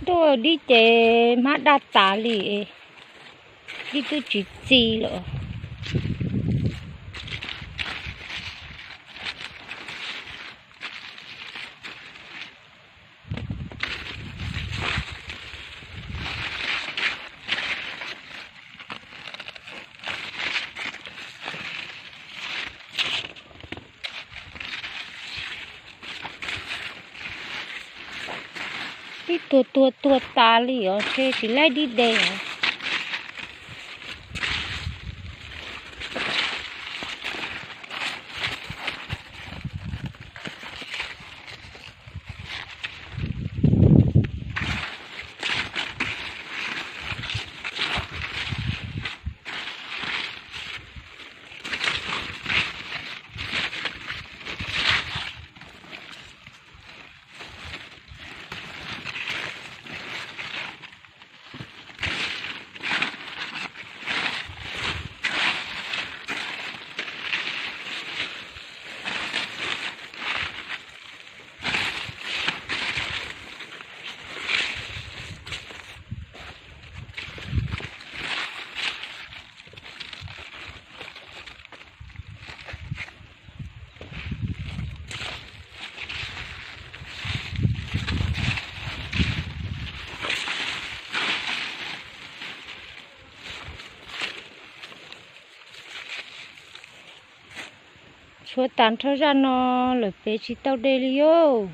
Tuaj dib ces hmab daj tas li, dib twb tsis txi lawm. Twb tuag tuag tuag tas li os, ntshe tsis laib dib de os. Tshuav tas nrho zaj no lawm pem tsis tau de li os.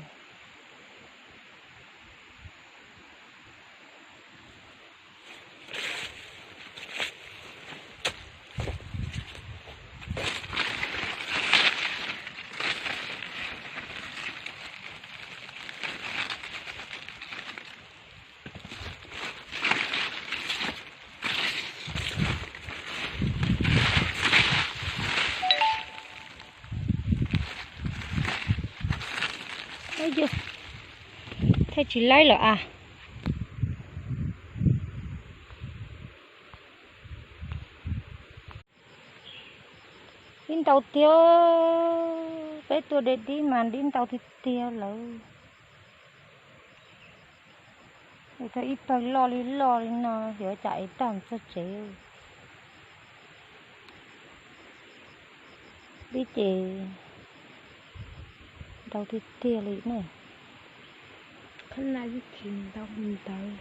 Thaij tsis laib lawm as. Dib ntau tiag, peb tuaj de dib mas dib ntau tiag tiag lawm. Ua tau ib pawg loj li loj li no xyov cas es tag txog tsev. Dib ces ntau tiag tiag li ne. Khab laj ib chim ntau ntawd.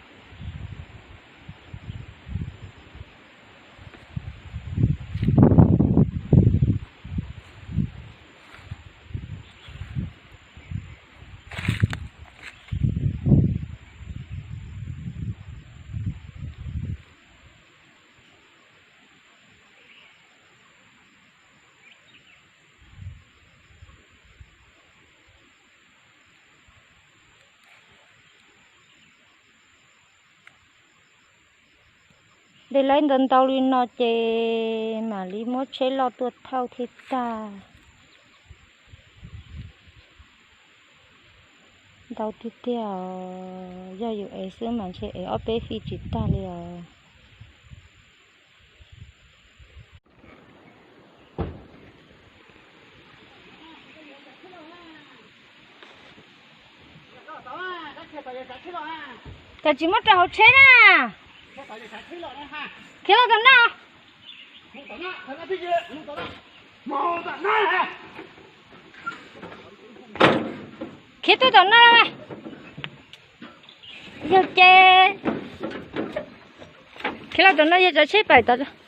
De laib ntau ntau li no ces mam li muab tsheb loj tuaj thauj thiaj tag. Ntau tiag tiag, yog yus ev xwb mas ntshe ev ob peb fij tsis tag li os. Koj tsis muab rau hauv tsheb na. Khiav los tom no. Khiav tuaj tom no. Yog ces khiav los tom no, yog tsav tsheb pais tom.